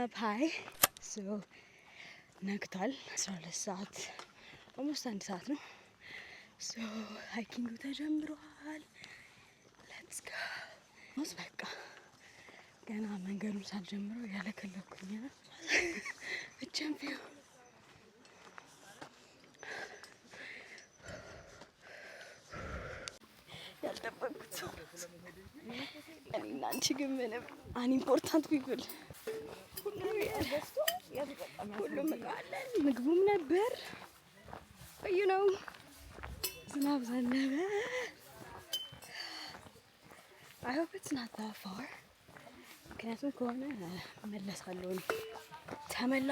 up high. So ነግቷል። 12 ሰዓት፣ almost 1 ሰዓት ነው። So hiking ኡ ተጀምሯል። Let's go። በቃ ገና መንገዱን ሳልጀምረው ያለከለኩኝ ነው። ቻምፒዮን። ያልጠበቅኩት ሰው። እኔና አንቺ ግን ምንም unimportant people፣ ሁሉም እቃ አለን፣ ምግቡም ነበር ነው። ዝናብ ዘነበ። I hope it's not that far፣ ምክንያቱም ከሆነ እመለሳለሁ እኔ ተመላ።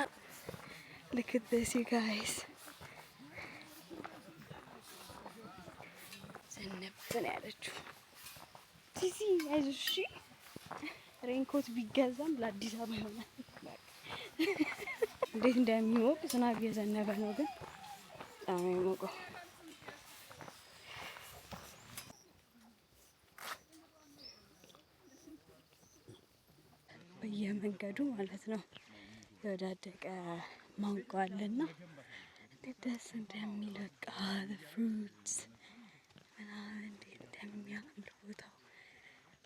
Look at this, you guys። ዝንብ ነው ያለችው። ቲሲ አይዞሽ እሺ። Raincoat ቢገዛም ለአዲስ አበባ ይሆናል። እንዴት እንደሚሞቅ! ዝናብ እየዘነበ ነው፣ ግን በጣም ነው የሚሞቀው። በየመንገዱ ማለት ነው የወዳደቀ ማንጎ አለና እንዴት ደስ እንደሚል፣ በቃ fruits ምናምን እንዴት እንደሚያምር ቦታው።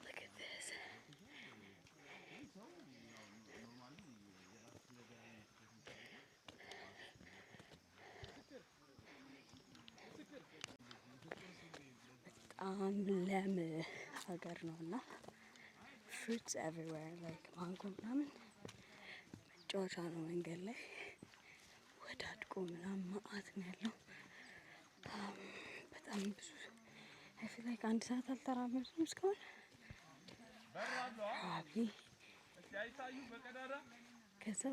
Look at this. በጣም ለም ሀገር ነው እና fruits everywhere, like ማንጎ ምናምን መጫወቻ ነው። መንገድ ላይ ወዳድቆ ምናምን መአት ነው ያለው። በጣም ብዙ። I feel like አንድ ሰዓት አልተራመድንም እስካሁን probably። ከዛ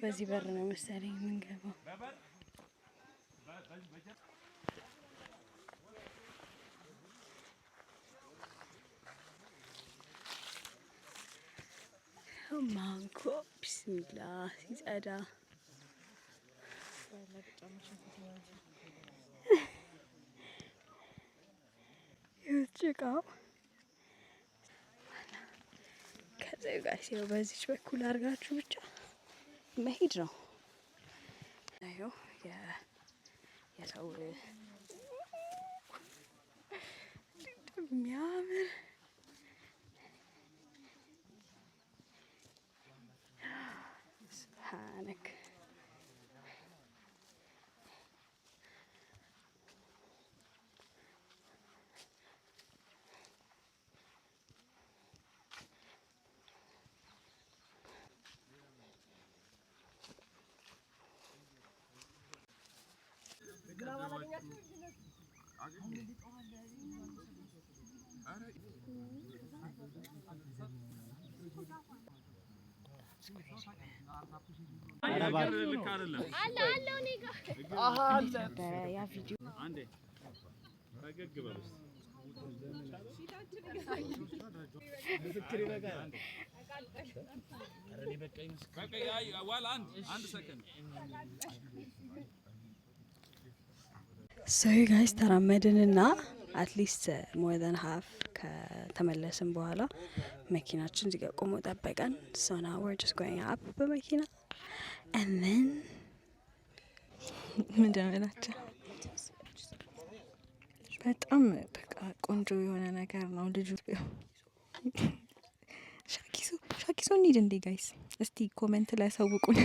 በዚህ በር ነው መሰለኝ የምንገባው። ማንጎ ቢስሚላ ሲጸዳ። ጭቃው። ከዛ ጋር ሲው በዚች በኩል አድርጋችሁ ብቻ መሄድ ነው። ይኸው የሰው የሚያምር። سبحانك። ነበረ ያ ቪዲዮ። ፈገግ በል እስኪ። በቃ ዋላ አንድ አንድ ሰከንድ። So guys, ተራመድንና at least more than half ከተመለስን በኋላ መኪናችን እዚህ ጋር ቆሞ ጠበቀን። So now we're just going up በመኪና and then ምንድን ነው የምላቸው? በጣም በቃ ቆንጆ የሆነ ነገር ነው። ልጁ ሻኪሶ ሻኪሶ እንሂድ እንዴ guys? እስቲ comment ላይ ያሳውቁን።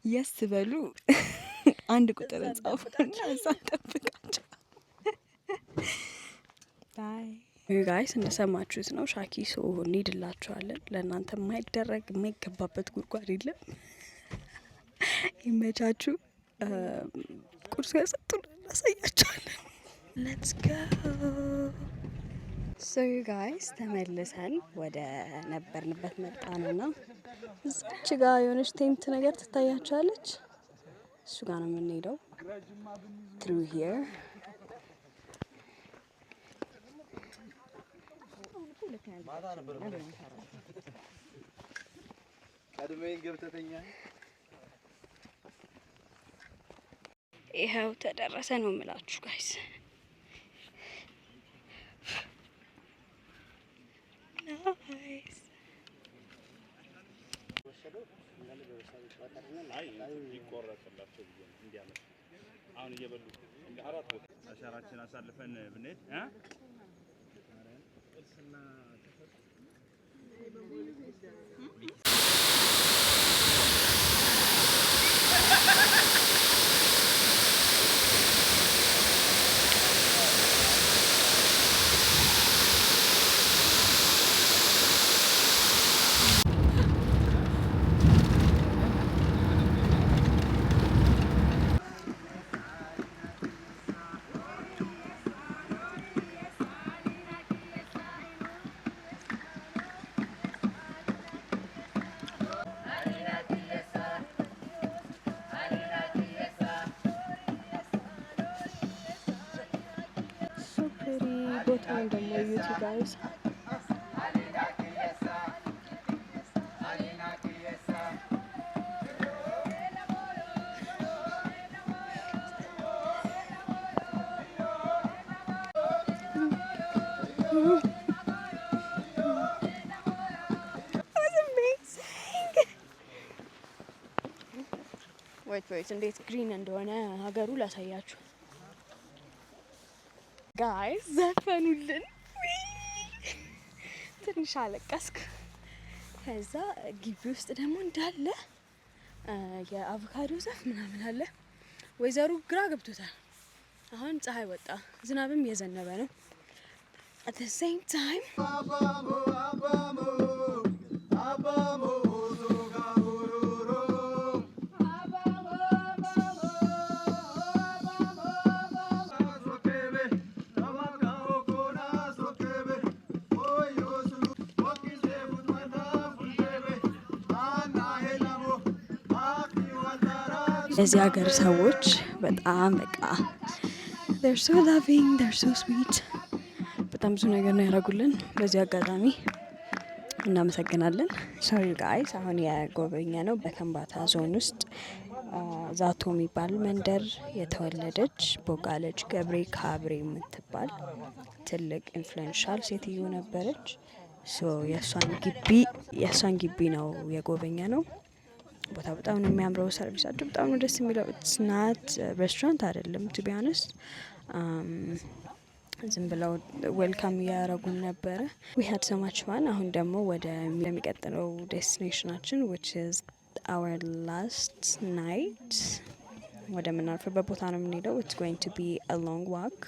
Yes በሉ፣ አንድ ቁጥር ጻፉና እዛ እንጠብቃቸው። Bye. Guys, እንደሰማችሁት ነው። ሻኪሶ እንሂድላችኋለን። ለእናንተ የማይደረግ የማይገባበት ጉድጓድ የለም። ይመቻችሁ። ቁርስ ያሰጡን እናሳያችኋለን። Let's go. So guys, ተመልሰን ወደ ነበርንበት መጣንና እዛች ጋ የሆነች tent ነገር ትታያችኋለች። እሱ ጋር ነው የምንሄደው። Through here. ማታ ነበር ቀድመኝ ገብተተኛ። ይኸው ተደረሰ ነው የምላችሁ guys። Nice. አይ ይቆረጥላቸው ብዬ ነው እንዲያመጡ። አሁን እየበሉ እንደ አራት ቦታ አሻራችን አሳልፈን ብንሄድ እ So pretty. ቦታውን ደግሞ እዩት guys። Amazing. Wait, wait, እንዴት green እንደሆነ ሀገሩ ላሳያችሁ። Guys፣ ዘፈኑልን። ትንሽ አለቀስኩ። ከዛ ግቢ ውስጥ ደግሞ እንዳለ የአቮካዶ ዛፍ ምናምን አለ። ወይዘሩ ግራ ገብቶታል። አሁን ፀሐይ ወጣ፣ ዝናብም እየዘነበ ነው። At the same time የዚህ ሀገር ሰዎች በጣም በቃ they're so loving, they're so sweet። በጣም ብዙ ነገር ነው ያደረጉልን። በዚህ አጋጣሚ እናመሰግናለን። So you guys፣ አሁን የጎበኘነው በከምባታ ዞን ውስጥ ዛቶ የሚባል መንደር የተወለደች ቦጋለች ገብሬ ካብሬ የምትባል ትልቅ influential ሴትዮ ነበረች። So የእሷን ግቢ ነው የጎበኘነው። ቦታ በጣም ነው የሚያምረው። Service ኣቸው በጣም ነው ደስ የሚለው። It's not restaurant አይደለም፣ to be honest፣ ዝም ብለው welcome እያደረጉን ነበረ። We had so much fun። አሁን ደግሞ ወደ የሚቀጥለው destination ኣችን፣ which is our last night፣ ወደምናርፍበት ቦታ ነው የምንሄደው። It's going to be a long walk።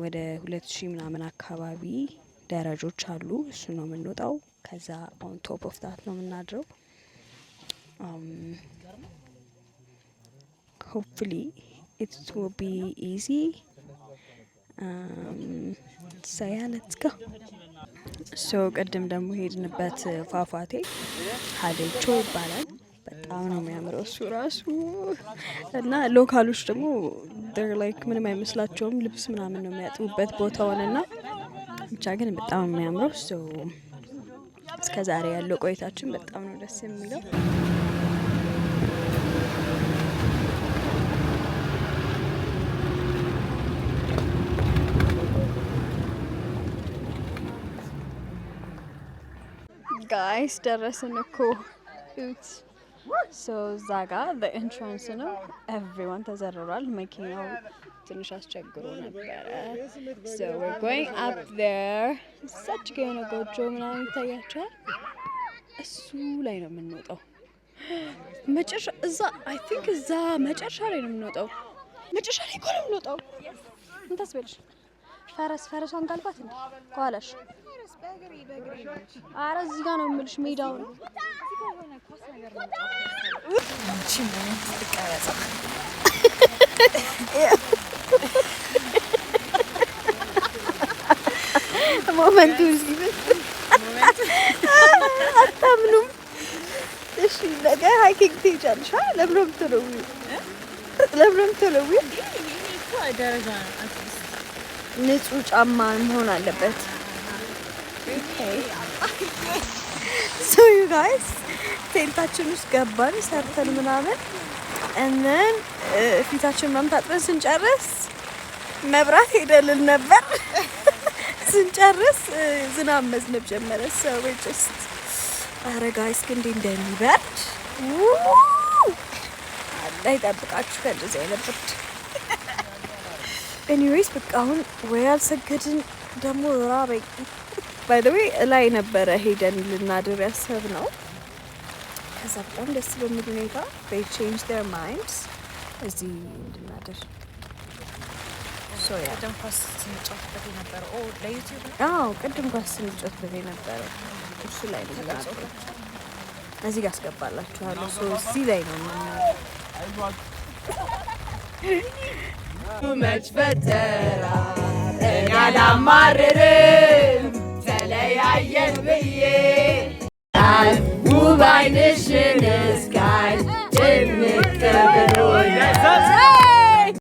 ወደ 2000 ምናምን አካባቢ ደረጆች አሉ። እሱ ነው የምንወጣው። ከዛ on top of that ነው የምናድረው። Hopefully it will be easy. So yeah, let's go. So ቅድም ደግሞ ሄድንበት ፏፏቴ ሀዴቾ ይባላል። በጣም ነው የሚያምረው እሱ ራሱ። እና local ኦች ደግሞ like ምንም አይመስላቸውም፣ ልብስ ምናምን ነው የሚያጥቡበት ቦታውን። እና ብቻ ግን በጣም ነው የሚያምረው። So እስከ ዛሬ ያለው ቆይታችን በጣም ነው ደስ የሚለው። Guys፣ ደረስን እኮ። እዩት። So እዛ ጋ entrance ነው። Everyone ተዘርሯል። መኪናው ትንሽ አስቸግሮ ነበረ። So we're going up there። እዛች ጋ የሆነ ጎጆ ምናምን ይታያቸዋል። እሱ ላይ ነው የምንወጣው። መጨረሻ እዛ፣ I think እዛ መጨረሻ ላይ ነው የምንወጣው። መጨረሻ ላይ እኮ ነው የምንወጣው። ምን ታስበልሽ? ፈረስ ፈረሷን ጋልባት እንዴ ከኋላሽ። አረ እዚህ ጋር ነው የምልሽ ሜዳው ነው። አንቺ moment ትቀረጻ። Moment ኡ እዚህ አታምኑም። እሺ ነገ hiking ትሄጃለሽ? ለምን ነው የምትለዊው? ለምን ነው የምትለዊው? ደረጃ ነው at least። ንጹህ ጫማ መሆን አለበት። So you guys፣ tent ኣችን ውስጥ ገባን ሰርተን ምናምን and then ፊታችን ምናምን ታጥበን ስንጨርስ መብራት ሄደልን ነበር። ስንጨርስ ዝናብ መዝነብ ጀመረ። So we just ኧረ guys ግን እንዴ እንደሚበርድ! አላህ ይጠብቃችሁ ከእንደዚህ አይነት ብርድ። Anyways በቃ አሁን ወይ አልሰገድን፣ ደግሞ ራበኝ። By the way ላይ ነበረ ሄደን ልናድር ያሰብነው። ከዛ በጣም ደስ በሚል ሁኔታ they changed their minds፣ እዚህ እንድናድር። So yeah. ቅድም ኳስ ስንጫወትበት የነበረው ለ YouTube ነው። አዎ፣ ቅድም ኳስ ስንጫወትበት የነበረው እሱ ላይ ነው የምናድረው። እዚህ ጋር አስገባላችኋለሁ። So እዚህ ላይ ነው የምናድረው። መች ፈተራ እኔ አላማርርም ተለያየን ብዬ። ውብ ዓይንሽን እስካይ ጭንቅ።